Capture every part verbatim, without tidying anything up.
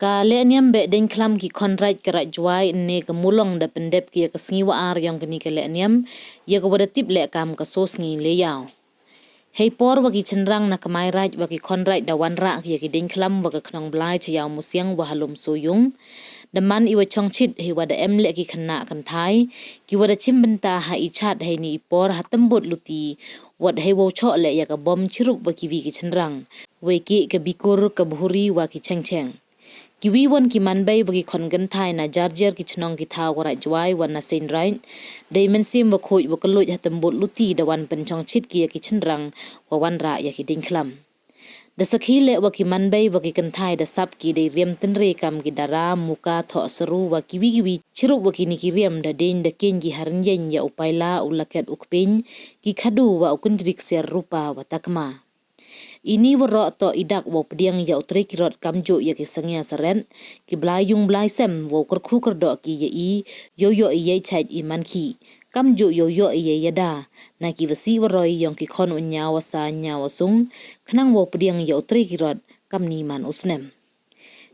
Ka lehniam Behdieñkhlam ki khonraij ka Raij Jwai ynne ka Mulong da pyndep ki ya ka sngi wa ar yong kani ka lehniam, ya ka wa da tip leh kam ka Soo Sngi Leyaw. Hei por wa ki chynrang na ka Mairaij wa ki khonraij da wanrah ki ya ki dieñkhlam wa ka Khnong Blai cha Iawmusiang wa ha Lumsooyung, da man i wa chongchit hei wa da em leh ki khynnah kynthai ki wa da chimbynta ha i chad heini i por ha tymbut luti, wat hei wow choh leh ya ka bom chirup wa kiwi ki chynrang, wei ki ka bikur, ka bhuri wa ki chengcheng. Kiwi won ki manbei wa ki khon kynthai na jar jar ki chnong ki thaw ka Raij Jwai wa na Seiñraij, dei mynsiem wa khuid wa kylluid ha tymbut luti da wan pynchongchit ki ya ki chynrang wa wanrah ya ki dieñkhlam. Da sakhi leh wa ki manbei wa ki kynthai da sap ki dei riam tynre kam ki dara, muka, thoh saru wa kiwi kiwi, chirup wa kini ki riam da dieñ da kieñ ki ha rynieng ya u paila, u laket, u kpiñ, ki khadu wa u kynjri ksiar rupa wa takma. Ini waroh toh i dak wow pdiang ya u tre ki rot kamjooh ya ki sangya saret, ki blai yung blai sem wow kyrkhu kyrdoh ki ya i, yow yoh i yei chait i man ki, kamjooh yow yoh i yei yada na ki wa sih wa roi yong ki khon u ñiaw wa sa ñiaw wa sung, khnang wow pdiang ya u tre ki rot kamni man u snem.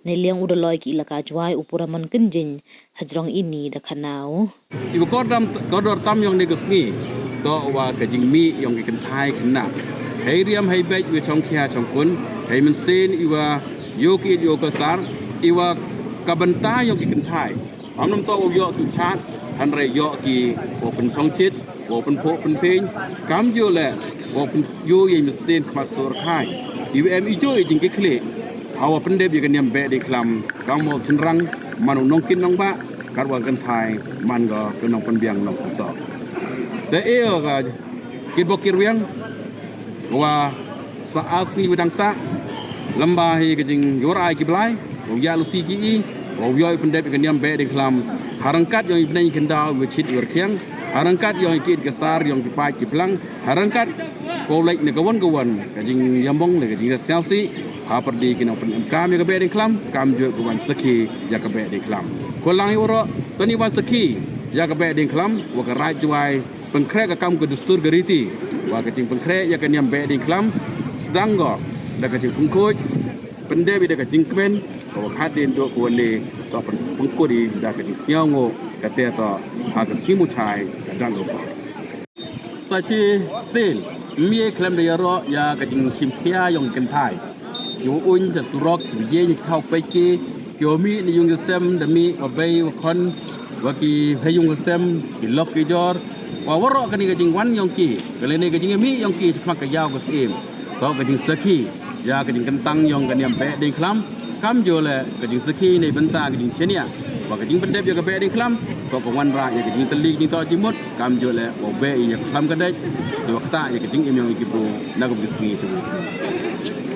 Neiliang u Dolloi ki Elaka Jwai u Puramon Kynjing hajrong ini da khana u: I wa kordam, kordor tam yong ne ka sngi toh wa ka jingmih yong ki kynthai khynnah. Hei riam hei beit, wa chong khia chong kun, hei mynsiem i wa yoh ki yoh ka sar, i wa ka bynta yong ki kynthai. Am nam toh wow yoh tu chad, hynrei yoh ki wow pynchongchit, wow pynphoh pynphieng, kamjooh leh wow pyn yoh yei mynsiem khmat sur khai. I wa em i jooh i jingkikhlieh ha wa pyndep ya ka niam Behdieñkhlam, kam wow chynrang man u nongkit nongbah, kat wa kynthai man ka ka nongpynbiang nongpyntoh. Te e ka kit bok kit wiang wa sa ar sngi wa dang sah, lamba hi ka jingyorai ki blai, wow ya luti ki i, wow yoh i pyndep i ka niam Behdieñkhlam, ha ryngkat yong i bneng i khyndaw, wa chit wa rkhiang, ha ryngkat yong i kit ka sar, yong ki paid ki phlang, ha ryngkat wow leit na ka won ka won ka jingyamong, na ka jingyasiaw sih, ha pyrdi ki nongpynemkam ya ka Behdieñkhlam, kamjooh ka wan sakhi ya ka Behdieñkhlam. Ko lang i waroh, tani wan sakhi ya ka Behdieñkhlam, wa ka Raij Jwai pynkhreh ka kam ka dustur ka riti, wa ka jingpynkhreh ya ka niam Behdieñkhlam, sdang ko da ka jingpynkhuid, pyndep i da ka jingkmen, ka wa khaddien toh ka wa ne, toh pyn-, pynkut i da ka jingsngew ngooh, ka te toh ha ka sngi Muchai ka dang ko. Sa chi sien, mih khlem da yaroh ya ka jingshim khia yong kynthai. Ki wa uñ cha surok, ki wa ye ki thaw peit ki, ki wa mih na yung ka sem, da mih wa bei wa khon, wa ki hei yung ka sem, ki lok ki jor, wa waroh kani ka jingwan yong ki, ka lane ka jingmih yong ki chakhmat ka yaw ka siem, toh ka jingsakhi ya ka jingkyntang yong ka niam Behdieñkhlam, kamjooh leh ka jingsakhi neibynta ka jingchaniah, wa ka jingpyndep ya ka Behdieñkhlam, toh ka wanrah ya ka jingtylli ka jingtoh jingmut, kamjooh leh wow beh ya ka khlam ka dej, ki wa ktah ya ka jingim yong i ki bru na ka bynta sngi cha bynta sngi.